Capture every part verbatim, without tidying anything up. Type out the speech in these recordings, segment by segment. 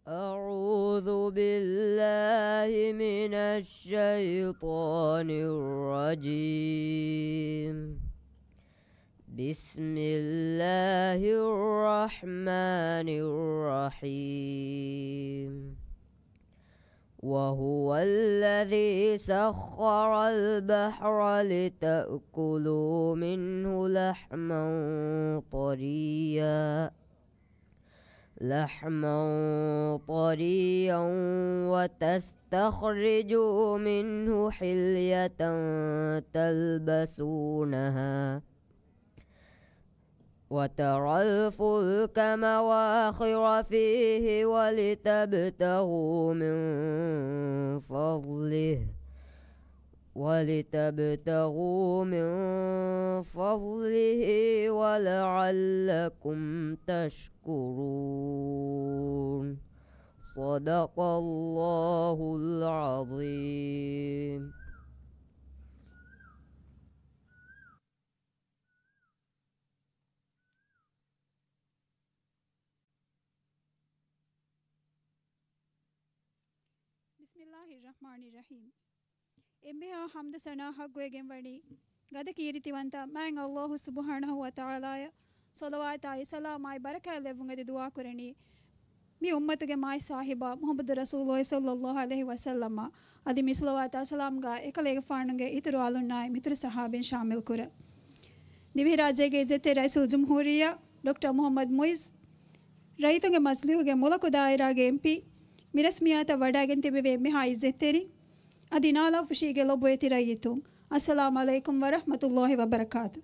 أعوذ بالله من الشيطان الرجيم. بسم الله الرحمن الرحيم. وهو الذي سخر البحر لتأكلوا منه لحما طريا، لحما طريا وتستخرجوا منه حلية تلبسونها، وترى الفلك مواخر فيه ولتبتغوا من فضله، ولتبتغوا من فضله ولعلكم تشكرون. صدق الله العظيم. بسم الله الرحمن الرحيم. އެންމެހާ ޙަމްދު ސަނާ ޙައްޤުވެގެންވަނީ ގަދަ ކީރިތިވަންތަ މާތް ﷲ ސުބްޙާނަހޫ ވަތަޢާލާއަށް. ޞަލަވާތާއި ސަލާމާއި ބަރަކާތް ލެއްވުން އެދި ދުޢާ ކުރަނީ، މި އުއްމަތުގެ މާތް ޞާޙިބާ މުޙައްމަދު ރަސޫލުﷲ ޞައްލައްލާހު ޢަލައިހި ވަސައްލަމަށް އަދި މި ޞަލަވާތާ ސަލާމްގާ އެކަލޭގެފާނުގެ އިތުރު އަލުންނާއި މިތުރު ޞަޙާބީން ޝާމިލް ކުރަން. ދިވެހިރާއްޖޭގެ ޢިއްޒަތްތެރި ރައީސުލްޖުމްހޫރިއްޔާ ޑޮކްޓަރ މުޙައްމަދު މުޢިއްޒު، ރައްޔިތުންގެ މަޖިލީހުގެ މުލަކު ދާއިރާގެ އެމްޕީ، މި ރަސްމިއްޔާތަށް ވަޑައިގެން ތިބެވޭ އެންމެހާ ޢިއްޒަތްތެރިން، އަދި ނާލާފުށީގެ ލޮބުވެތި ރައްޔިތުން، އައްސަލާމު ޢަލައިކުމް ވަރަޙްމަތުﷲި ވަބަރަކާތު.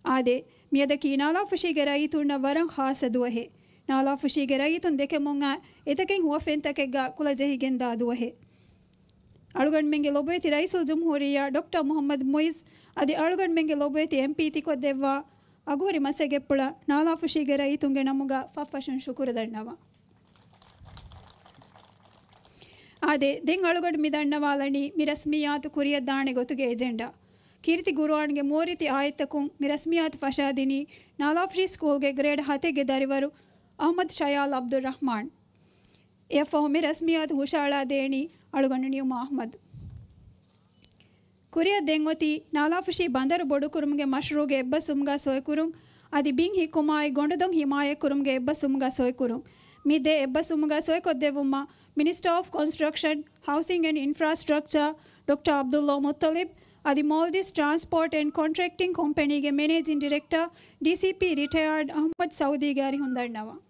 އާދެ، މިއަދަކީ ނާލާފުށީގެ ރައްޔިތުންނަށް ވަރަށް ޚާއްޞަ ދުވަހެއް. ނާލާފުށީގެ ރައްޔިތުން ދެކެމުން އާ އެތަކެއް ހުވަފެންތަކެއްގަ ކުލަ ޖެހިގެންދާ ދުވަހެއް. އަޅުގަނޑުމެންގެ ލޮބުވެތި ރައީސުލްޖުމްހޫރިއްޔާ ޑޮކްޓަރ މުޙައްމަދު މުޢިއްޒު އަދި އަޅުގަނޑުމެންގެ ލޮބުވެތި އެމްޕީ ތިކޮށްދެއްވާ އަގުހުރި މަސައްކަތްޕުޅަށް ނާލާފުށީގެ ރައްޔިތުންގެ ނަމުގަ ފަށްފަށުން ޝުކުރު ދަންނަވަން. އާދެ، ދެން އަޅުގަނޑު މި ދަންނަވާލަނީ މި ރަސްމިއްޔާތު ކުރިއަށް ދާނެ ގޮތުގެ އެޖެންޑާ. ކީރިތި ގުރުއާންގެ މޫރިތި އާޔަތްތަކުން މި ރަސްމިއްޔާތު ފަށާދިނީ ނާލާފުށީ ސްކޫލްގެ ގްރޭޑް ހަތެއްގެ ދަރިވަރު އަޙްމަދު ޝަޔާލް ޢަބްދުއްރަޙްމާން. އެއަށްފަހު މި ރަސްމިއްޔާތު ހުށައަޅާދޭނީ އަޅުގަނޑު ނިޢުމާ އަޙްމަދު. ކުރިއަށް ދެން އޮތީ ނާލާފުށީ ބަނދަރު ބޮޑުކުރުމުގެ މަޝްރޫޢުގެ އެއްބަސްވުމުގަ ސޮއިކުރުން، އަދި ބިން ހިއްކުމާއި ގޮނޑުދޮން ހިމާޔަތްކުރުމުގެ އެއްބަސްވުމުގަ ސޮއިކުރުން. މި ދެ އެއްބަސްވުމުގަ ސޮއިކޮށްދެއްވުމަށް މިނިސްޓަރ އޮފް ކޮންސްޓްރަކްޝަން، ހައުސިން އެންޑް އިންފްރާސްޓްރަކްޗާ ޑޮކްޓަރ ޢަބްދުﷲ މުއްޠަލިބް އަދި މޯލްޑިވްސް ޓްރާންސްޕޯޓް އެންޑް ކޮންޓްރެކްޓިން ކޮމްޕެނީގެ މެނޭޖިން ޑިރެކްޓަރ، ޑީސީޕީ ރިޓަޔާޑް އަޙްމަދު ސައުދީގެ އަރިހުން ދަންނަވަން.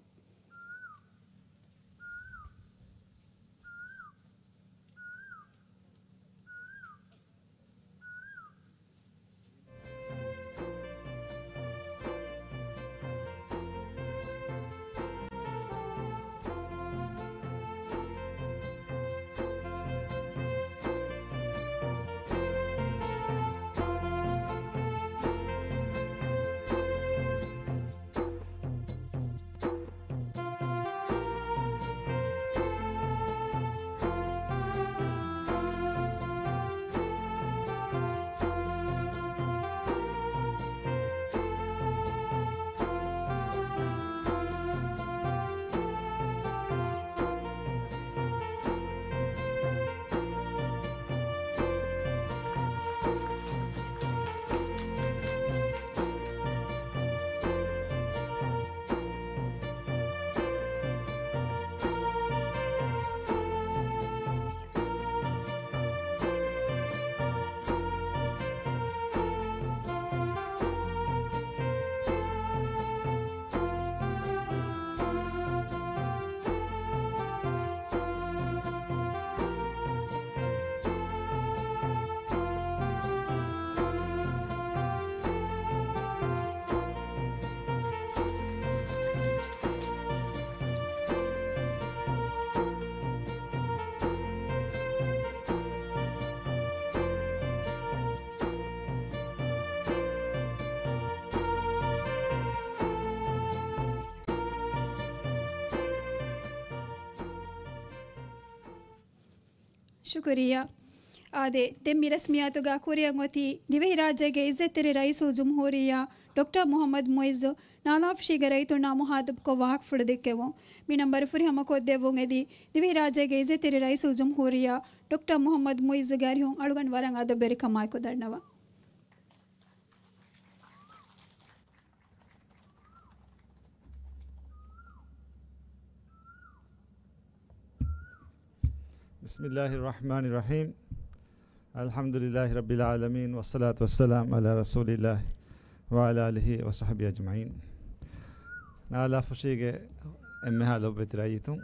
ޝުކުރިއްޔާ. އާދެ، ދެން މި ރަސްމިއްޔާތުގަ ކުރިއަށް އޮތީ ދިވެހިރާއްޖޭގެ އިއްޒަތްތެރި ރައީސުލްޖުމްހޫރިއްޔާ ޑޮކްޓަރ މުޙައްމަދު މުޢިއްޒު ނާލާފުށީގެ ރައްޔިތުންނާ މުޚާޠަބުކޮށް ވާހަކަފުޅު ދެއްކެވުން. މި ނަންބަރު ފުރިހަމަކޮށްދެއްވުން އެދި ދިވެހިރާއްޖޭގެ އިއްޒަތްތެރި ރައީސުލްޖުމްހޫރިއްޔާ ޑޮކްޓަރ މުޙައްމަދު މުޢިއްޒުގެ އަރިހުން އަޅުގަނޑު ވަރަށް އަދަބުވެރިކަމާއެކު ދަންނަވަން. بسم الله الرحمن الرحيم. الحمد لله رب العالمين، والصلاة والسلام على رسول الله وعلى آله وصحبه أجمعين. ނާލާފުށީގެ އެންމެހާ ލޮބުވެތި ރައްޔިތުން،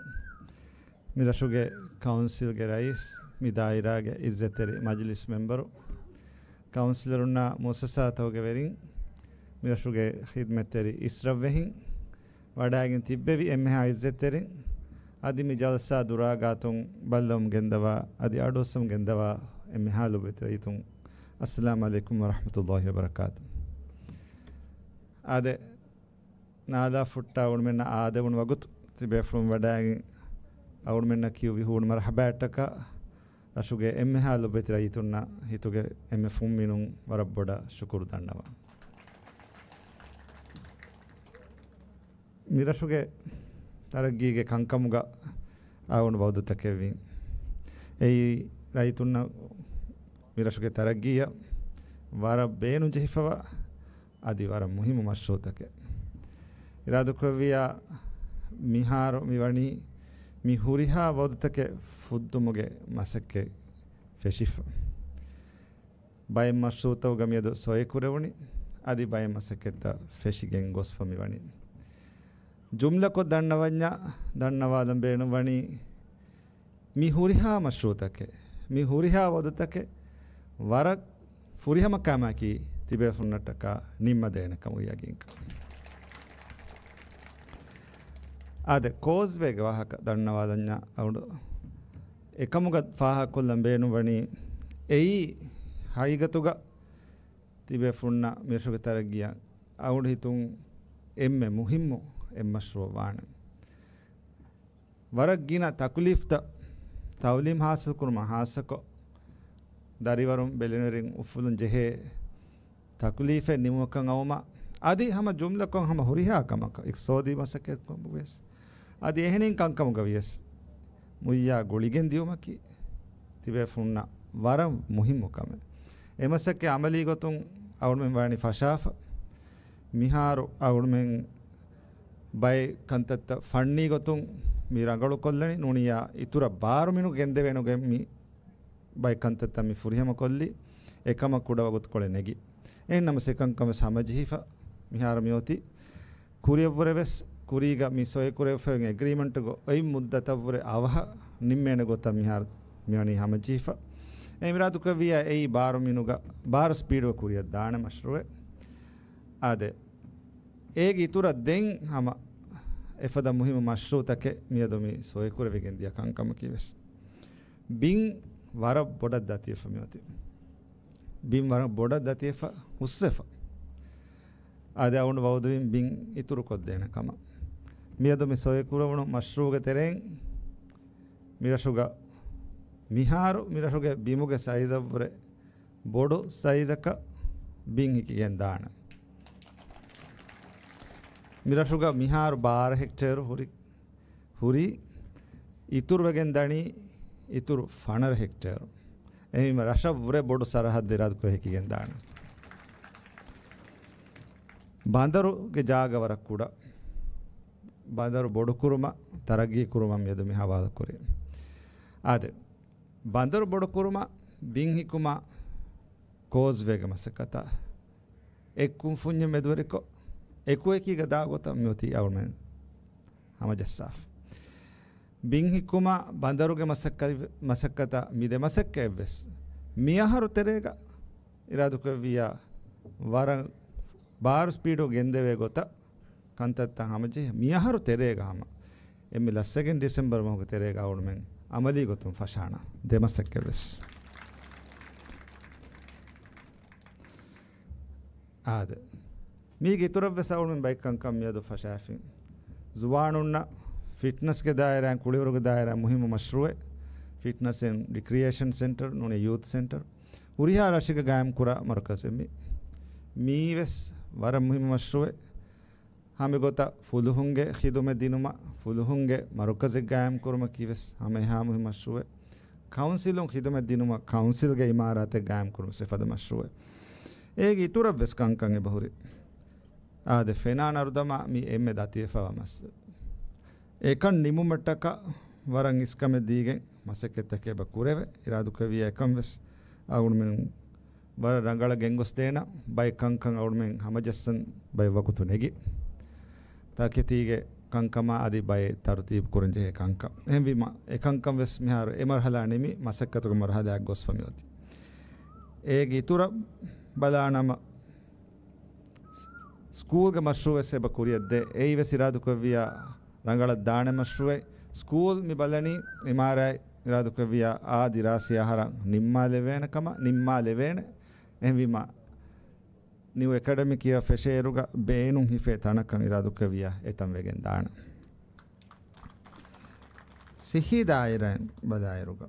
މި ރަށުގެ ކައުންސިލްގެ ރައީސް، މި ދާއިރާގެ އިއްޒަތްތެރި މަޖިލިސް މެމްބަރު، ކައުންސިލަރުންނާ މުއައްސަސާތަކުގެ ވެރިން، މި ރަށުގެ ޚިދްމަތްތެރި އިސްރަށްވެހިން، ވަޑައިގެން ތިއްބެވި އެންމެހާ އިއްޒަތްތެރިން، އަދި މި ޖަލްސާ ދުރާ ގާތުން ބައްލަވަމުން ގެންދަވާ، އަދި އަޑުއައްސަމުން ގެންދަވާ އެންމެހާ ލޮބުވެތި ރައްޔިތުން، އައްސަލާމު ޢަލައިކުމް ވަރަޙްމަތުﷲި ވަބަރަކާތު. އާދެ، ނާލާ ފުއްޓާ އުޅުމެންނަށް އާދެވުނު ވަގުތު ތިބޭފުޅުން ވަޑައިގެން އަޅުމެންނަށް ކިޔުއްވި ހޫނު މަރުޙަބާއަށްޓަކާ، ރަށުގެ އެންމެހާ ލޮބުވެތި ރައްޔިތުންނަށް ހިތުގެ އެންމެ ފުންމިނުން ވަރަށް ބޮޑަށް ޝުކުރު ދަންނަވަން. މިރަށުގެ ތަރައްގީގެ ކަންކަމުގަ އަޅުގަނޑު ވައުދުތަކެއްވީ. އެއީ ރައްޔިތުންނަށް މިރަށުގެ ތަރައްގީއަށް ވަރަށް ބޭނުންޖެހިފަވާ އަދި ވަރަށް މުހިއްމު މަޝްރޫޢުތަކެއް. އިރާދަކުރެއްވިއްޔާ، މިހާރު މިވަނީ މި ހުރިހާ ވައުދުތަކެއް ފުއްދުމުގެ މަސައްކަތް ފެށިފަ. ބައެއް މަޝްރޫޢުތަކުގަ މިއަދު ސޮއެކުރެވުނީ، އަދި ބައެއް މަސައްކަތްތައް ފެށިގެން ގޮސްފަ މިވަނީ. ޖުމްލަކޮށް ދަންނަވަންޏާ، ދަންނަވާލަން ބޭނުންވަނީ، މި ހުރިހާ މަޝްރޫޢުތަކެއް، މި ހުރިހާ ވައުދުތަކެއް ވަރަށް ފުރިހަމަ ކަމަކީ ތިބޭފުންނަށްޓަކާ ނިންމަދޭނެ ކަމުގެ ޔަގީންކަން. އާދެ، ކޯސްވޭގެ ވާހަކަ ދަންނަވާލަންޏާ އަޅުގަނޑު އެކަމުގަ ފާހަގަކޮށްލަން ބޭނުންވަނީ، އެއީ ހަގީގަތުގަ ތިބޭފުންނަށް މިރަށުގެ ތަރައްގީއަށް އަޅުގަނޑު ހިތުން އެންމެ މުހިއްމު އެއް މަޝްރޫޢު ވާނެ. ވަރަށް ގިނަ ތަކުލީފްތައް ތަޢުލީމް ހާސިލްކުރުމަށް ހާއްސަކޮށް، ދަރިވަރުން ބެލެނިވެރިން އުފުލުން ޖެހޭ ތަކުލީފެއް ނިމުމަކަށް އައުމަށް، އަދި ހަމަ ޖުމްލަކޮށް ހަމަ ހުރިހާ ކަމަކަށް، އިޤްތިޞާދީ މަސައްކަތްކޮށް ވިޔަސް، އަދި އެހެނިން ކަންކަމުގަ ވިޔަސް، މުއްޔާ ގުޅިގެން ދިޔުމަކީ ތިބޭފުންނަށް ވަރަށް މުހިއްމު ކަމެއް. އެ މަސައްކަތް ޢަމަލީ ގޮތުން އަޅުމެން ވަނީ ފަށާފަ. މިހާރު އަޅުމެން ބައެއް ކަންތައްތައް ފަންނީ ގޮތުން މި ރަނގަޅުކޮށްލަނީ، ނޫނިއްޔާ އިތުރަށް ބާރު މިނު ގެންދެވޭނެގޮތް މި ބައެއް ކަންތައްތައް މި ފުރިހަމަކޮށްލީ، އެކަމަށް ކުޑަ ވަގުތުކޮޅެއް ނެގި. އެހެން ނަމަސް އެކަންކަމަށް ހަމަޖެހިފަ މިހާރު މިއޮތީ. ކުރިއަށްވުރެ ވެސް ކުރީގަ މި ސޮއެކުރެވިފައި އެގްރީމަންޓުގަ އޮތް މުއްދަތަށްވުރެ އަވަހަށް ނިންމޭނެ ގޮތަށް މިހާރު މިވަނީ ހަމަޖެހިފަ. އެ އިރާދަކުރެއްވިއްޔާ އެއީ ބާރު މިނުގަ ބާރު ސްޕީޑުގަ ކުރިއަށް ދާނެ މަޝްރޫޢެއް. އާދެ، އޭގެ އިތުރަށް ދެން ހަމަ އެފަދަ މުހިއްމު މަޝްރޫޢުތަކެއް މިއަދު މި ސޮއެކުރެވިގެން ދިޔަ ކަންކަމަކީ ވެސް. ބިން ވަރަށް ބޮޑަށް ދަތިވެފަ މިއޮތީ. ބިން ވަރަށް ބޮޑަށް ދަތިވެފަ ހުސްވެފަ. އާދެ، އަޅުގަނޑު ވައުދުވިން ބިން އިތުރުކޮށްދޭނެ ކަމަށް. މިއަދު މި ސޮއެކުރެވުނު މަޝްރޫޢުގެ ތެރެއިން މިރަށުގަ މިހާރު މިރަށުގެ ބިމުގެ ސައިޒަށްވުރެ ބޮޑު ސައިޒަކަށް ބިން ހިކިގެން ދާނެ. މިރަށުގަ މިހާރު ބާރަ ހެކްޓޭރު ހުރި، ހުރީ އިތުރުވެގެން ދަނީ އިތުރު ފަނަރަ ހެކްޓޭރު. އެހެންވީމަ ރަށަށްވުރެ ބޮޑު ސަރަހައްދެއް އިރާދަކޮށް ހެކިގެން ދާނެ. ބަނދަރުގެ ޖާގަ ވަރަށް ކުޑަ. ބަނދަރު ބޮޑުކުރުމަށް، ތަރައްގީ ކުރުމަށް މިއަދު މި ހަވާލުކުރީ. އާދެ، ބަނދަރު ބޮޑުކުރުމަށް، ބިން ހިކުމަށް، ކޯސްވޭގެ މަސައްކަތަށް އެއް ކުންފުންޏެއް މެދުވެރިކޮށް، އެކުއެކީގަ ދާ ގޮތަށް މިއޮތީ އަޅުމެން ހަމަޖައްސާފަ. ބިން ހިކުމާ ބަނދަރުގެ މަސައްކަތް، މަސައްކަތަށް މި ދެ މަސައްކަތްވެސް މިއަހަރު ތެރޭގަ އިރާދަކުރެއްވިއްޔާ، ވަރަށް ބާރު ސްޕީޑު ގެންދެވޭ ގޮތަށް ކަންތައްތައް ހަމަޖެހި، މިއަހަރު ތެރޭގަ ހަމަ އެންމެ ލައްސަގެން ޑިސެމްބަރު މަހުގެ ތެރޭގަ އަޅުމެން އަމަލީ ގޮތުން ފަށާނަ ދެ މަސައްކަތްވެސް. އާދެ، މީގެ އިތުރަށްވެސް އަޅުމެން ބައެއް ކަންކަން މިއަދު ފަށާފިން. ޒުވާނުންނަށް ފިޓްނަސްގެ ދާއިރާއިން، ކުޅިވަރުގެ ދާއިރާއިން މުހިއްމު މަޝްރޫއެއް. ފިޓްނަސް އެންޑް ރިކްރިއޭޝަން ސެންޓަރ ނޫނީ ޔޫތު ސެންޓަރ ހުރިހާ ރަށެއްގަ ގާއިމް ކުރާ މަރުކަޒެއް މި. މީވެސް ވަރަށް މުހިއްމު މަޝްރޫއެއް. ހަމަ ގޮތަށް ފުލުހުންގެ ޚިދުމަތް ދިނުމަށް ފުލުހުންގެ މަރުކަޒެއް ގާއިމް ކުރުމަކީ ވެސް ހަމަ އެހާ މުހިއްމު މަޝްރޫއެއް. ކައުންސިލުން ޚިދުމަތް ދިނުމަށް ކައުންސިލްގެ އިމާރާތެއް ގާއިމް ކުރުމަށް އެފަދަ މަޝްރޫއެއް. އޭގެ އިތުރަށް ވެސް ކަންކަން އެބަހުރި. އާދެ، ފެނާ ނަރުދަމާ މި އެންމެ ދަތިވެފަވާ މައްސަލަ. އެކަން ނިމުމަށްޓަކާ ވަރަށް އިސްކަމެއް ދީގެން މަސައްކަތްތަކެއް އެބަ ކުރެވޭ. އިރާދުކުރެއްވިއްޔާ އެކަން ވެސް އަޅުގަނޑުމެން ވަރަށް ރަނގަޅަށް ގެންގޮސްދޭނަން. ބައެއް ކަންކަން އަޅުގަނޑުމެން ހަމަޖައްސަން ބައެއް ވަގުތު ނެގި. ތަކެތީގެ ކަންކަމާ އަދި ބައެއް ތަރުތީބު ކުރަން ޖެހޭ ކަންކަން. އެހެންވީމަ، އެ ކަންކަން ވެސް މިހާރު އެ މަރުހަލާ ނިމި، މަސައްކަތުގެ މަރުހަލާއަށް ގޮސްފަ މިއޮތީ. އޭގެ އިތުރަށް ބަލާނަމަ، ސްކޫލްގެ މަޝްރޫއެއް ވެސް އެބަ ކުރިއަށްދޭ. އެއީ ވެސް އިރާދުކުރެއްވިއްޔާ ރަނގަޅަށް ދާނެ މަޝްރޫއެއް. ސްކޫލް މި ބަލަނީ އިމާރާތް އިރާދުކުރެއްވިއްޔާ އާ ދިރާސީ އަހަރަށް ނިންމާލެވޭނެ ކަމަށް، ނިންމާލެވޭނެ. އެހެންވީމަ، ނިއު އެކަޑަމިކް އިޔަރ ފެށޭއިރުގަ ބޭނުން ހިފޭ ތަނަކަށް އިރާދުކުރެއްވިއްޔާ އެތަން ވެގެން ދާނެ. ސިއްހީ ދާއިރާއިން ބަލާއިރުގަ،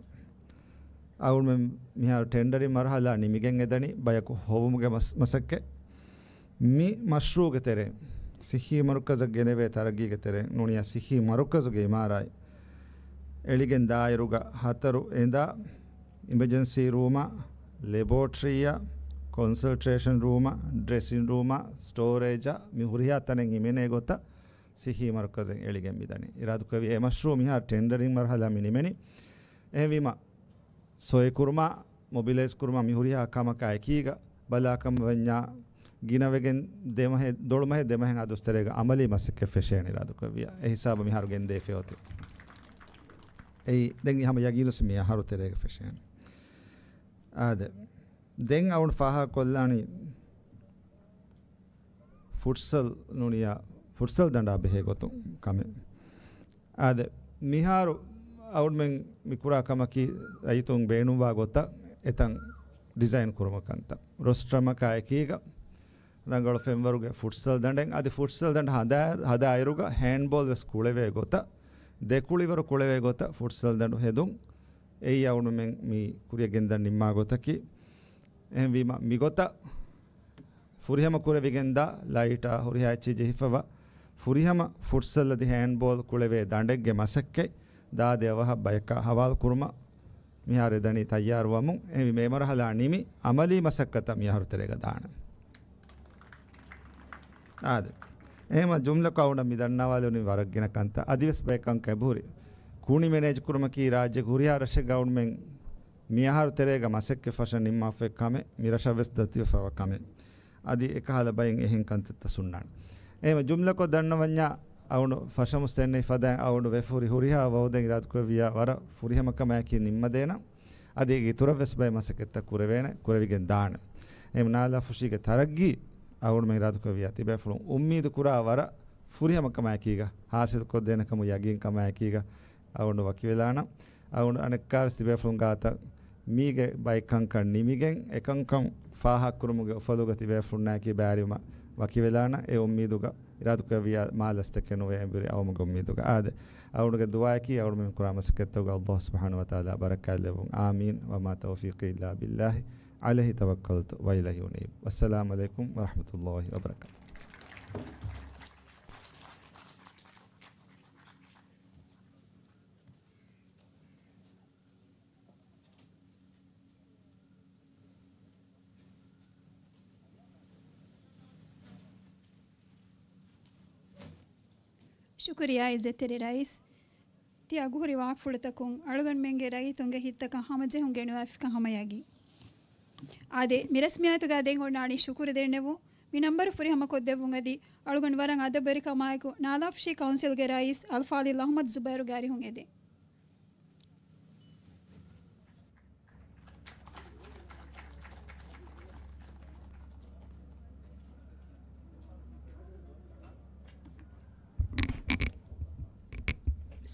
އަޅުގަނޑުމެން މިހާރު ޓެންޑަރިން މަރުހަލާ ނިމިގެން އެދަނީ ބަޔަކު ހޮވުމުގެ މަސް-، މަސައްކަތް. މި މަޝްރޫއުގެ ތެރެއިން، ސިއްހީ މަރުކަޒަށް ގެނެވޭ ތަރައްގީގެ ތެރެއިން ނޫނީ ސިއްހީ މަރުކަޒުގެ އިމާރާތް އެޅިގެން ދާއިރުގަ ހަތަރު އެނދާ، އިމަޖެންސީ ރޫމާ، ލެބޯޓްރީއާ، ކޮންސަލްޓޭޝަން ރޫމާ، ޑްރެސިން ރޫމާ، ސްޓޯރޭޖާ، މި ހުރިހާ ތަނެއް ހިމެނޭ ގޮތަށް ސިއްހީ މަރުކަޒެއް އެޅިގެން މިދަނީ. އިރާދުކުރެއްވިއްޔާ އެ މަޝްރޫއު މިހާރު ޓެންޑަރިން މަރުހަލާ މި ނިމެނީ. އެހެންވީމަ، ސޮއިކުރުމާ، މޮބިލައިޒް ކުރުމާ މި ހުރިހާ ކަމަކާ އެކީގަ ބަލާކަމަށް ވަންޏާ ގިނަވެގެން ދެމަހެއް، ދޮޅުމަހެއް ދެމަހެއް އަދުސް ތެރޭގަ އަމަލީ މަސައްކަތް ފެށޭނެ އިރާދުކުރެއްވިއްޔާ. އެ ހިސާބަށް މިހާރު ގެންދޭފައި އޮތީ. އެއީ ދެން ހަމަ ޔަގީނުވެސް މި އަހަރު ތެރޭގަ ފެށޭނެ. އާދެ. ދެން އަޅުގަނޑު ފާހަގަކޮށްލާނީ ފުޓްސަލް ނޫނިއްޔާ ފުޓްސަލް ދަނޑާ ބެހޭ ގޮތުން ކަމެއް. އާދެ، މިހާރު އަޅުގަނޑުމެން މި ކުރާ ކަމަކީ ރައްޔިތުން ބޭނުންވާ ގޮތަށް އެތަން ޑިޒައިން ކުރުމަށް ކަންތައް. ރޮސްޓަރމަކާ އެކީގަ ރަނގަޅު ފެންވަރުގެ ފުޓްސަލް ދަނޑެއް އަދި ފުޓްސަލް ދަނޑު ހަދާ-، ހަދާއިރުގަ ހޭންޑްބޯލް ވެސް ކުޅެވޭ ގޮތަށް، ދެކުޅިވަރު ކުޅެވޭ ގޮތަށް ފުޓްސަލް ދަނޑު ހެދުން. އެއީ އަޅުގަނޑުމެން މި ކުރިއަށް ގެންދަން ނިންމާ ގޮތަކީ. އެހެންވީމަ، މިގޮތަށް ފުރިހަމަ ކުރެވިގެންދާ ލައިޓާ ހުރިހާ އެއްޗެއް ޖެހިފަވާ ފުރިހަމަ ފުޓްސަލް އަދި ހޭންޑްބޯލް ކުޅެވޭ ދަނޑެއްގެ މަސައްކަތް ދާދި އަވަހަށް ބަޔަކާ ހަވާލު ކުރުމަށް މިހާރު އެދަނީ ތައްޔާރުވަމުން. އެހެންވީމަ، އެ މަރުހަލާ ނިމި އަމަލީ މަސައްކަތަށް މި އަހަރު ތެރޭގަ ދާނެ. އާދެ. އެހެންވީމަ، ޖުމްލަކޮށް އަޅުގަނޑަށް މި ދަންނަވާލެވުނީ ވަރަށް ގިނަ ކަންތައް. އަދިވެސް ބައެއް ކަންކަން އެބަހުރި. ކުނި މެނޭޖް ކުރުމަކީ ރާއްޖޭގެ ހުރިހާ ރަށެއްގަ އަޅުގަނޑުމެން މި އަހަރު ތެރޭގަ މަސައްކަތް ފަށަން ނިންމާފައި ކަމެއް، މި ރަށަށް ވެސް ދަތިވެފައިވާ ކަމެއް. އަދި އެކަހަލަ ބައިން އެހެން ކަންތައްތައް ހުންނާނެ. އެހެންވެ، ޖުމްލަކޮށް ދަންނަވަންޏާ، އަޅުގަނޑު ފަށަމުސް ދެންނެވި ފަދައިން އަޅުގަނޑު ވެފަހުރި ހުރިހާ ވައުދެއް އިރާދުކުރެއްވިއްޔާ ވަރަށް ފުރިހަމަ ކަމާއެކީ ނިންމަދޭނަން. އަދި އޭގެ އިތުރަށް ވެސް ބައެއް މަސައްކަތްތައް ކުރެވޭނެ، ކުރެވިގެން ދާނެ. އެހެން ނާލާފުށީގެ ތަރައްގީ އަޅުގަނޑުމެން އިރާދުކުރެއްވިއްޔާ ތިބޭފުޅުން އުއްމީދު ކުރާ ވަރަށް ފުރިހަމަ ކަމާއެކީގަ ހާސިލްކޮށްދޭނެ ކަމުގެ ޔަގީން ކަމާއެކީގަ އަޅުގަނޑު ވަކިވެލާނަން. އަޅުގަނޑު އަނެއްކާވެސް ތިބޭފުޅުން ގާތަށް މީގެ ބައެއް ކަންކަން ނިމިގެން، އެކަންކަން ފާހަގަކުރުމުގެ އުފަލުގަ ތިބޭފުޅުންނާއެކީ ބައިވެރިވުމަށް ވަކިވެލާނަން. އެ އުއްމީދުގަ އިރާދުކުރެއްވިއްޔާ މާލަސްތަކެއް ނުވެ އެނބުރި އައުމުގެ އުއްމީދުގަ. އާދެ، އަޅުގަނޑުގެ ދުޢާއަކީ އަޅުގަނޑުމެން ކުރާ މަސައްކަތްތަކުގަ ﷲ ސުބްޙާނަހޫ ވަތަޢާލާ ބަރަކާތްލެއްވުން. އާމީން. وما توفيقي إلا بالله، عليه توكلت وإليه أنيب. والسلام عليكم ورحمة الله وبركاته. ޝުކުރިއްޔާ އިއްޒަތްތެރި ރައީސް. ތި އަގުހުރި ވާހަކަފުޅުތަކުން އަޅުގަނޑުމެންގެ ރައްޔިތުންގެ ހިތްތަކަށް ހަމަޖެހުން ގެނުވާފިކަން ހަމަ ޔަގީން. އާދެ، މި ރަސްމިއްޔާތުގަ ދެން އޮންނާނީ ޝުކުރު ދެންނެވުން. މި ނަންބަރު ފުރިހަމަ ކޮށްދެއްވުން އަދި އަޅުގަނޑު ވަރަށް އަދަބުވެރިކަމާއެކު ނާލާފުށީ ކައުންސިލްގެ ރައީސް އަލްފާޟިލް އަޙްމަދު ޒުބައިރުގެ އަރިހުން އެދެން.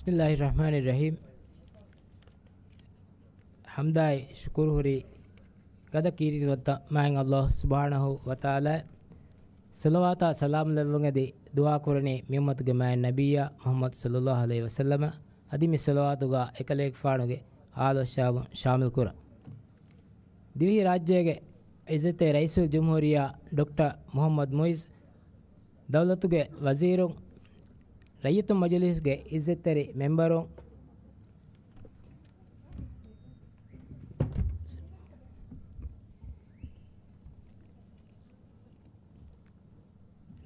بسم الله الرحمن الرحيم. ޙަމްދާއި ޝުކުރު ހުރީ ގަދަ ކީރިތިވަންތަ މާތް ﷲ ސުބްޙާނަހޫ ވަތަޢާލާ. ޞަލަވާތާ ސަލާމް ލެއްވުން އެދި ދުޢާ ކުރަނީ މި އުއްމަތުގެ މާތް ނަބިއްޔާ މުޙައްމަދު ޞައްލައްލާހު ޢަލައިހި ވަސައްލަމަށް. އަދި މި ޞަލަވާތުގަ އެކަލޭގެފާނުގެ އާލޯ ޝާބުން ޝާމިލް ކުރަން. ދިވެހި ރާއްޖޭގެ އިއްޒަތްތެރި ރައީސުލް ޖުމްހޫރިއްޔާ ޑޮކްޓަރ މުޙައްމަދު މުޢިއްޒު، ދައުލަތުގެ ވަޒީރުން، ރައްޔިތުން މަޖިލީހުގެ އިއްޒަތްތެރި މެމްބަރުން،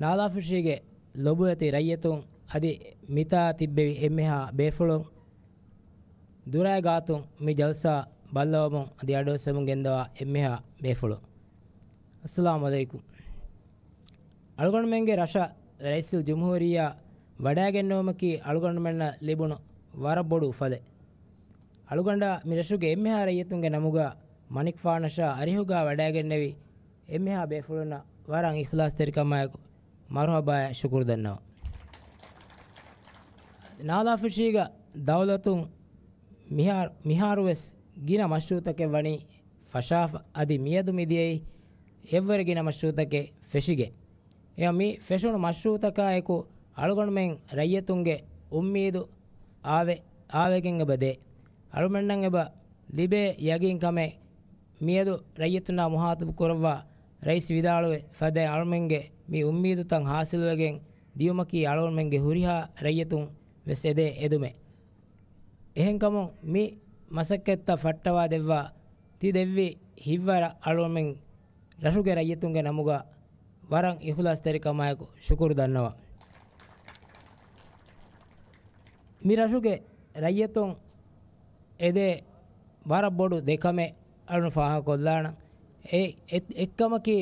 ނާލާފުށީގެ ލޮބުވެތި ރައްޔިތުން އަދި މިތާ ތިއްބެވި އެންމެހާ ބޭފުޅުން، ދުރާއި ގާތުން މި ޖަލްސާ ބައްލަވަމުން އަދި އަޑުއައްސަމުން ގެންދަވާ އެންމެހާ ބޭފުޅުން، އައްސަލާމު ޢަލައިކުމް. އަޅުގަނޑުމެންގެ ރަށަށް ރައީސުލް ޖުމްހޫރިއްޔާ ވަޑައިގެންނެވުމަކީ އަޅުގަނޑުމެންނަށް ލިބުނު ވަރަށް ބޮޑު އުފަލެއް. އަޅުގަނޑާ މި ރަށުގެ އެންމެހާ ރައްޔިތުންގެ ނަމުގަ މަނިކުފާނަށާ އަރިހުގަ ވަޑައިގެންނެވި އެންމެހާ ބޭފުޅުންނަށް ވަރަށް އިޚްލާޞްތެރިކަމާއެކު މަރުޙަބާއާ ޝުކުރު ދަންނަވަން. ނާލާފުށީގަ ދައުލަތުން މިހާރު، މިހާރުވެސް ގިނަ މަޝްރޫޢުތަކެއް ވަނީ ފަށާފަ، އަދި މިއަދު މިދިޔައީ އެއްވަރެ ގިނަ މަޝްރޫޢުތަކެއް ފެށިގެން. އެ މި ފެށުނު މަޝްރޫޢުތަކާއެކު އަޅުގަނޑުމެން ރައްޔިތުންގެ އުއްމީދު އާވެ، އާވެގެން އެބަ ދޭ. އަޅުމެންނަށް އެބަ ލިބޭ ޔަގީން ކަމެއް މިއަދު ރައްޔިތުންނާ މުހާތަބު ކުރައްވާ ރައީސް ވިދާޅުވި ފަދައިން އަޅުމެންގެ މި އުއްމީދުތައް ހާސިލުވެގެން ދިޔުމަކީ އަޅުމެންގެ ހުރިހާ ރައްޔިތުން ވެސް އެދޭ އެދުމެއް. އެހެންކަމުން މި މަސައްކަތްތައް ފައްޓަވާ ދެއްވާ ތި ދެއްވި ހިތްވަރަށް އަޅުމެން ރަށުގެ ރައްޔިތުންގެ ނަމުގަ ވަރަށް އިޚްލާޞްތެރިކަމާއެކު ޝުކުރު ދަންނަވަން. މި ރަށުގެ ރައްޔިތުން އެދޭ ވަރަށް ބޮޑު ދެ ކަމެއް އަޅުން ފާހަގަކޮށްލާނަން. އެ، އެ، އެއްކަމަކީ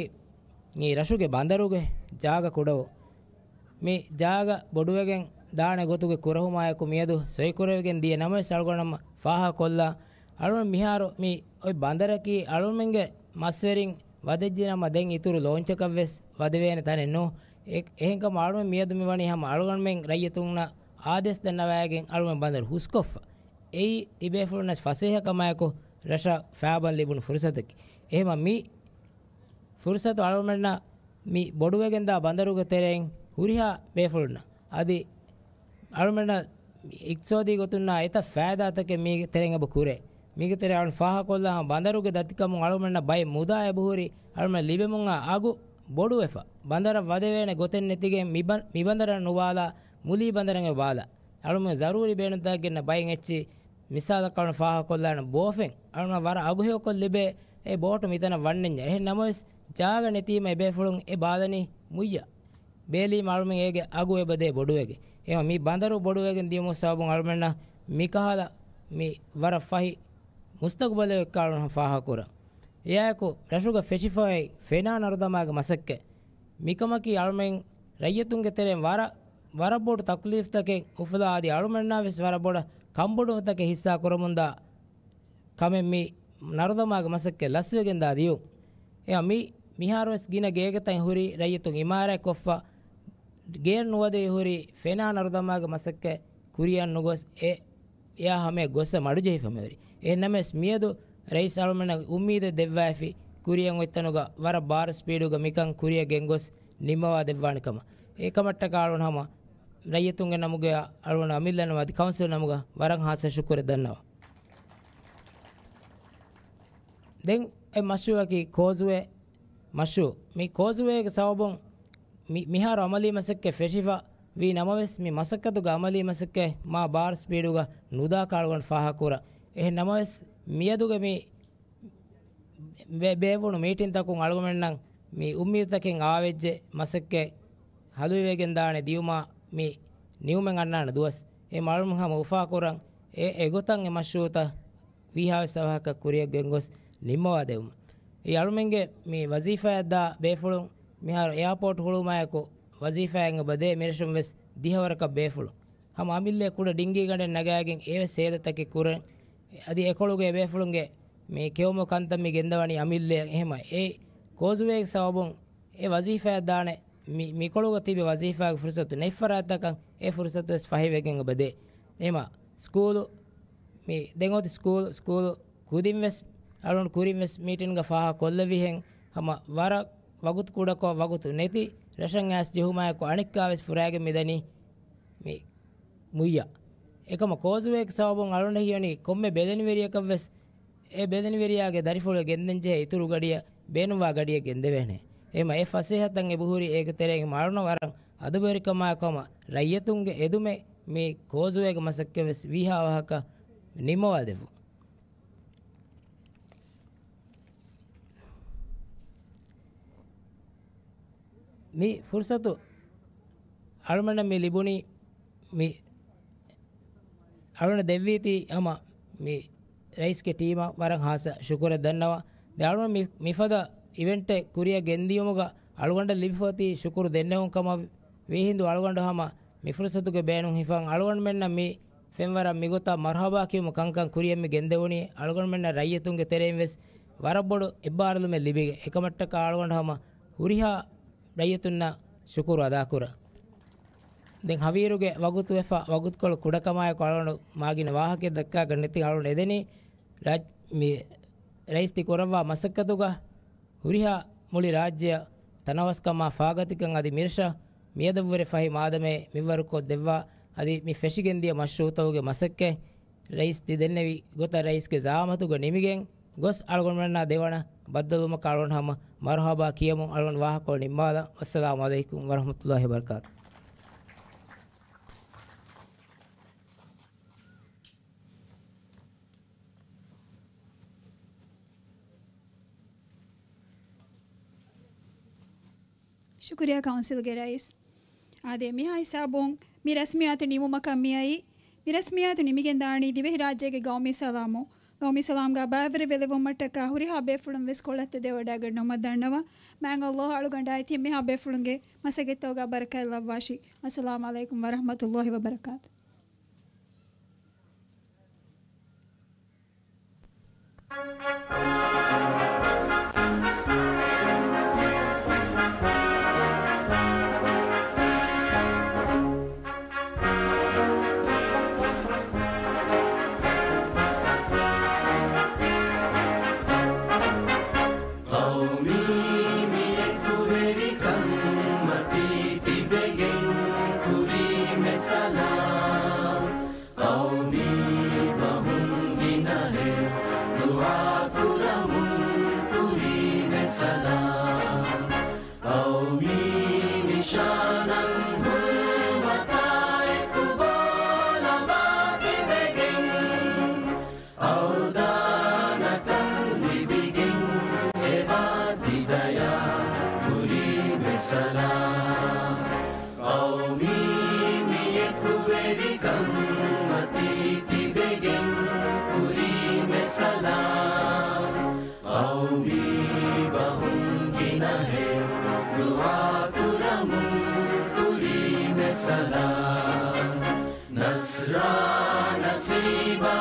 މި ރަށުގެ ބަނދަރުގެ ޖާގަ ކުޑަވުން. މި ޖާގަ ބޮޑުވެގެން ދާނެ ގޮތުގެ ކުރަހުމާއެކު މިއަދު ސޮއިކުރެވިގެން ދިޔަ ނަމަވެސް އަޅުގަނޑުމެން ފާހަގަކޮށްލާ. އަޅުން މިހާރު މި އޮތް ބަނދަރަކީ އަޅުމެންގެ މަސްވެރިން ވަދެއްޖެނަމަ ދެން އިތުރު ލޯންޗަކަށްވެސް ވަދެވޭނެ ތަނެއް ނޫން. އެ، އެހެންކަމުން އަޅުމެން މިއަދު މިވަނީ ހަމަ އަޅުގަނޑުމެން ރައްޔިތުންނަށް އާދޭސް ދަންނަވައިގެން އަޅުމެން ބަނދަރު ހުސްކޮށްފަ. އެއީ ތިބޭފުޅުންނަށް ފަސޭހަކަމާއެކު ރަށަށް ފައިބަން ލިބުނު ފުރުސަތަކީ. އެހެމަ މި ފުރުސަތު އަޅުމެންނަށް މި ބޮޑުވެގެންދާ ބަނދަރުގެ ތެރެއިން ހުރިހާ ބޭފުޅުންނަށް އަދި އަޅުމެންނަށް އިޤްތިޞާދީ ގޮތުންނާ އެތައް ފައިދާތަކެއް މީގެ ތެރެއިން އެބަ ކުރޭ. މީގެ ތެރެއިން އަޅުން ފާހަގަކޮށްލާ ހަމަ ބަނދަރުގެ ދަތިކަމުން އަޅުމެންނަށް ބައެއް މުދާ އެބަހުރި އަޅުމެން ލިބެމުންނާ އަގު ބޮޑުވެފަ. ބަނދަރަށް ވަދެވޭނެ ގޮތެއް ނެތިގެން މި ބަން-، މި ބަނދަރަށް ނުބާލާ މުލީ ބަނދަރަށް އެބަ ބާލާ. އަޅުމެން ޒަރޫރީ ބޭނުންތަކެއް ގެންނަ ބައެއް އެއްޗި މިސާލަކަށް އަޅުން ފާހަގަކޮށްލާނަން ބޯފެން އަޅުމެން ވަރަށް އަގުހެޔޮކޮށް ލިބޭ އެ ބޯޓު މިތަނަށް ވަންނަންޏާ. އެހެން ނަމަވެސް ޖާގަ ނެތީމަ އެބޭފުޅުން އެ ބާލަނީ މުއްޔަށް. ބޭލީމަ އަޅުމެން އޭގެ އަގު އެބަދޭ ބޮޑުވެގެން. އެހެން މި ބަނދަރު ބޮޑުވެގެން ދިޔުމުގެ ސަބަބުން އަޅުމެންނަށް މިކަހަލަ މި ވަރަށް ފަހި މުސްތަގުބަލެއް އެއްކަ އަޅުން ފާހަގަކުރަން. އެއާއެކު ރަށުގަ ފެށިފައި ފެނާ ނަރުދަމާގެ މަސައްކަތް. މިކަމަކީ އަޅުމެން ރައްޔިތުންގެ ތެރެއިން ވަރަށް، ވަރަށް ބޮޑު ތަކުލީފްތަކެއް އުފުލާ އަދި އަޅުމެންނާ ވެސް ވަރަށް ބޮޑަށް ކަންބޮޑުވުންތަކެއް ހިއްސާ ކުރަމުންދާ ކަމެއް މި ނަރުދަމާގެ މަސައްކަތް ލަސްވެގެންދާ ދިޔުން. އެއާ މި މިހާރުވެސް ގިނަ ގޭގެ ތަން ހުރީ ރައްޔިތުން އިމާރާތް ކޮށްފަ، ގޭރު ނުވަދެވި ހުރީ ފެނާ ނަރުދަމާގެ މަސައްކަތް ކުރިއަށް ނުގޮސް އެ، އެއާ ހަމަޔަށް ގޮއްސަ މަޑުޖެހިފަ މިހުރީ. އެހެން ނަމަވެސް މިއަދު ރައީސް އަޅުމެންނަށް އުއްމީދެއް ދެއްވައިފި ކުރިއަށް އޮތްތަނުގަ ވަރަށް ބާރު ސްޕީޑުގަ މިކަން ކުރިއަށް ގެންގޮސް ނިންމަވާ ދެއްވާނެ ކަމަށް. އެ ކަމަށްޓަކާ އަޅުން ހަމަ ރައްޔިތުންގެ ނަމުގަ އަޅުން އަމިއްލަ ނަމަ އަދި ކައުންސިލް ނަމުގަ ވަރަށް ހާއްސަ ޝުކުރެއް ދަންނަވަން. ދެން އެ މަޝްރޫއަކީ ކޯޒުވޭ މަޝްރޫ. މި ކޯޒުވޭގެ ސަބަބުން މި، މިހާރު އަމަލީ މަސައްކަތް ފެށިފަ ވީ ނަމަވެސް، މި މަސައްކަތުގެ އަމަލީ މަސައްކަތް މާ ބާރު ސްޕީޑުގަ ނުދާކަށް އަޅުގަނޑު ފާހަގަކުރަން. އެހެން ނަމަވެސް، މިއަދުގެ މި ބޭ-، ބޭއްވުނު މީޓިންތަކުން އަޅުގަނޑުމެންނަށް މި އުއްމީދުތަކެއް އާވެއްޖެ، މަސައްކަތް ހަލުވިވެގެންދާނެ ދިޔުމާ މި ނިމުމެއް އަންނާނެ ދުވަސް. އެ އަޅުމެން ހަމަ އުފާކުރަން އެ، އެގޮތަށް އެ މަޝްރޫއުތައް ވީހާވެސް އަވަހަކަށް ކުރިއަށް ގެންގޮސް ނިންމަވާ ދެވުމަށް. އެ އަޅުމެންގެ މި ވަޒީފާއަށްދާ ބޭފުޅުން މިހާރު އެއާޕޯޓް ހުޅުވުމާއެކު ވަޒީފާއެއް އެބަ ދޭ މިރަށުން ވެސް ދިހަވަރަކަށް ބޭފުޅުން. ހަމަ އަމިއްލަ ކުޑަ ޑިންގީގަނޑެއް ނަގާގެން އެވެސް ހޭދަތަކެއް ކުރަން. އަދި އެކޮޅުގެ ބޭފުޅުންގެ މި ކެއުމު ކަންތައް މި ގެންދަވަނީ އަމިއްލަ. އެހެމަ އެ ކޯޒުވޭގެ ސަބަބުން އެ ވަޒީފާއަށް ދާނެ މި، މިކޮޅުގަ ތިބި ވަޒީފާގެ ފުރުސަތު ނެތް ފަރާތްތަކަށް އެ ފުރުސަތު ވެސް ފަހިވެގެން އެބަ ދޭ. އެމަ ސްކޫލު މި ދެން އޮތި ސްކޫލު، ސްކޫލު ކުދިން ވެސް އަޅުން ކުރިން ވެސް މީޓިންގަ ފާހަގަ ކޮށްލެވިހެން ހަމަ ވަރަށް ވަގުތު ކުޑަކޮށް ވަގުތު ނެތި ރަށަށް އައިސް ޖެހުމާއެކު އަނެއްކާ ވެސް ފުރާގެން މިދަނީ މި މުއްޔަށް. އެކަމަށް ކޯޒުވޭގެ ސަބަބުން އަޅުގަނޑަށް ހީވަނީ ކޮންމެ ބެލެނިވެރިޔަކަށް ވެސް އެ ބެލެނިވެރިޔާގެ ދަރިފުޅު ގެންދަންޖެހޭ އިތުރު ގަޑިއަށް ބޭނުންވާ ގަޑިއެއް ގެންދެވޭނެ. އެހެމަ އެ ފަސޭހަތައް އެބަހުރި އޭގެ ތެރެއިން އަޅުގަނޑަށް ވަރަށް އަދަބުވެރިކަމާއެކު ހަމަ ރައްޔިތުންގެ އެދުމެއް މި ކޯޒުވޭގެ މަސައްކަތް ވެސް ވީހާވަހަކަށް ނިންމަވާދެއްވުން. މި ފުރުސަތު އަޅުމެންނަށް މި ލިބުނީ މި އަޅުގަނޑަށް ދެއްވީތީ ހަމަ މި ރައީސްގެ ޓީމަށް ވަރަށް ހާއްސަ ޝުކުރެއް ދަންނަވަން. ދެން އަޅުގަނޑު މި، މިފަދަ އިވެންޓެއް ކުރިއަށް ގެންދިޔުމުގަ އަޅުގަނޑަށް ލިބިފައިތީ ޝުކުރު ދެންނެވުން ކަމަށް ވީހިނދު އަޅުގަނޑު ހަމަ މި ފުރުސަތުގެ ބޭނުން ހިފަން އަޅުގަނޑުމެންނަށް މި ފެންވަރަށް މިގޮތަށް މަރުހަބާ ކިޔުމު ކަންކަން ކުރިއަށް މި ގެންދެވުނީ އަޅުގަނޑުމެންނަށް ރައްޔިތުންގެ ތެރެއިން ވެސް ވަރަށް ބޮޑު އެއްބާރުލުމެއް ލިބިގެން. އެކަމަށްޓަކާ އަޅުގަނޑު ހަމަ ހުރިހާ ރައްޔިތުންނަށް ޝުކުރު އަދާކުރަން. ދެން ހަވީރުގެ ވަގުތު ވެފަ، ވަގުތުކޮޅު ކުޑަކަމާއެކު އަޅުގަނޑު މާގިނަ ވާހަކައެއް ދައްކާގަން ނެތި އަޅުގަނޑު އެދެނީ ރާއް-، މި ރައީސް ތި ކުރައްވާ މަސައްކަތުގަ ހުރިހާ މުޅި ރާއްޖެއަށް ތަނަވަސްކަމާ ފާގަތިކަން އަދި މިރަށަށް މިއަދަށްވުރެ ފަހި މާދަމައެއް މިންވަރުކޮށް ދެއްވާ އަދި މި ފެށިގެންދިޔަ މަޝްރޫޢުތަކުގެ މަސައްކަތް ރައީސް ތި ދެންނެވި ގޮތަށް ރައީސްގެ ޒައާމަތުގަ ނިމިގެން ގޮސް އަޅުގަނޑުމެންނާ ދެވަނަ ބައްދަލުވުމަކަށް އަޅުގަނޑު ހަމަ މަރުހަބާ ކިޔަމުން އަޅުގަނޑު ވާހަކަކޮޅު ނިންމާލަން. ވައްސަލާމު ޢަލައިކުމް ވަރަޙްމަތުﷲި ވަބަރަކާތު. ޝުކުރިއްޔާ ކައުންސިލްގެ ރައީސް. އާދެ، މިހާ ހިސާބުން މި ރަސްމިއްޔާތު ނިމުމަކަށް މިއައީ. މި ރަސްމިއްޔާތު ނިމިގެން ދާނީ ދިވެހިރާއްޖޭގެ ގައުމީ ސަލާމު، ގައުމީ ސަލާމްގާ ބައިވެރި ވެލެވުމަށްޓަކާ ހުރިހާ ބޭފުޅުން ވެސް ކޮޅަށް ތެދެވަޑައިގަންނަވުމަށް ދަންނަވަން. މާތް ﷲ އަޅުގަނޑާއި ތިން މިހާ ބޭފުޅުންގެ މަސައްކަތްތަކުގަ ބަރަކާތް ލައްވާށި. އައްސަލާމު ޢަލައިކުމް ވަރަޙްމަތުﷲި ވަބަރަކާތު. ޤައުމީ މި އެކުވެރިކަން މަތީ ތިބެގެން ކުރީމެ ސަލާމް. ޤައުމީ ބަހުން ގިނަހެޔޮ ދުޢާ ކުރަމުން ކުރީމެ ސަލާމް. ޤައުމީ ނިޝާނަށް ހުރުމަތާއެކު ބޯލަބާ ތިބެގެން އަވަދާނަކަން ލިބިގެން އެބާ ތިދަޔާ ކުރީމެ ސަލާމް. ޤައުމީ މި އެކުވެރިކަން މަތީ ތިބެގެން ކުރީމެ ސަލާމް. ޤައުމީ ބަހުން ގިނަހެޔޮ ދުޢާ ކުރަމުން ކުރީމެ ސަލާމް. ނަޞްރާ ނަސީބާ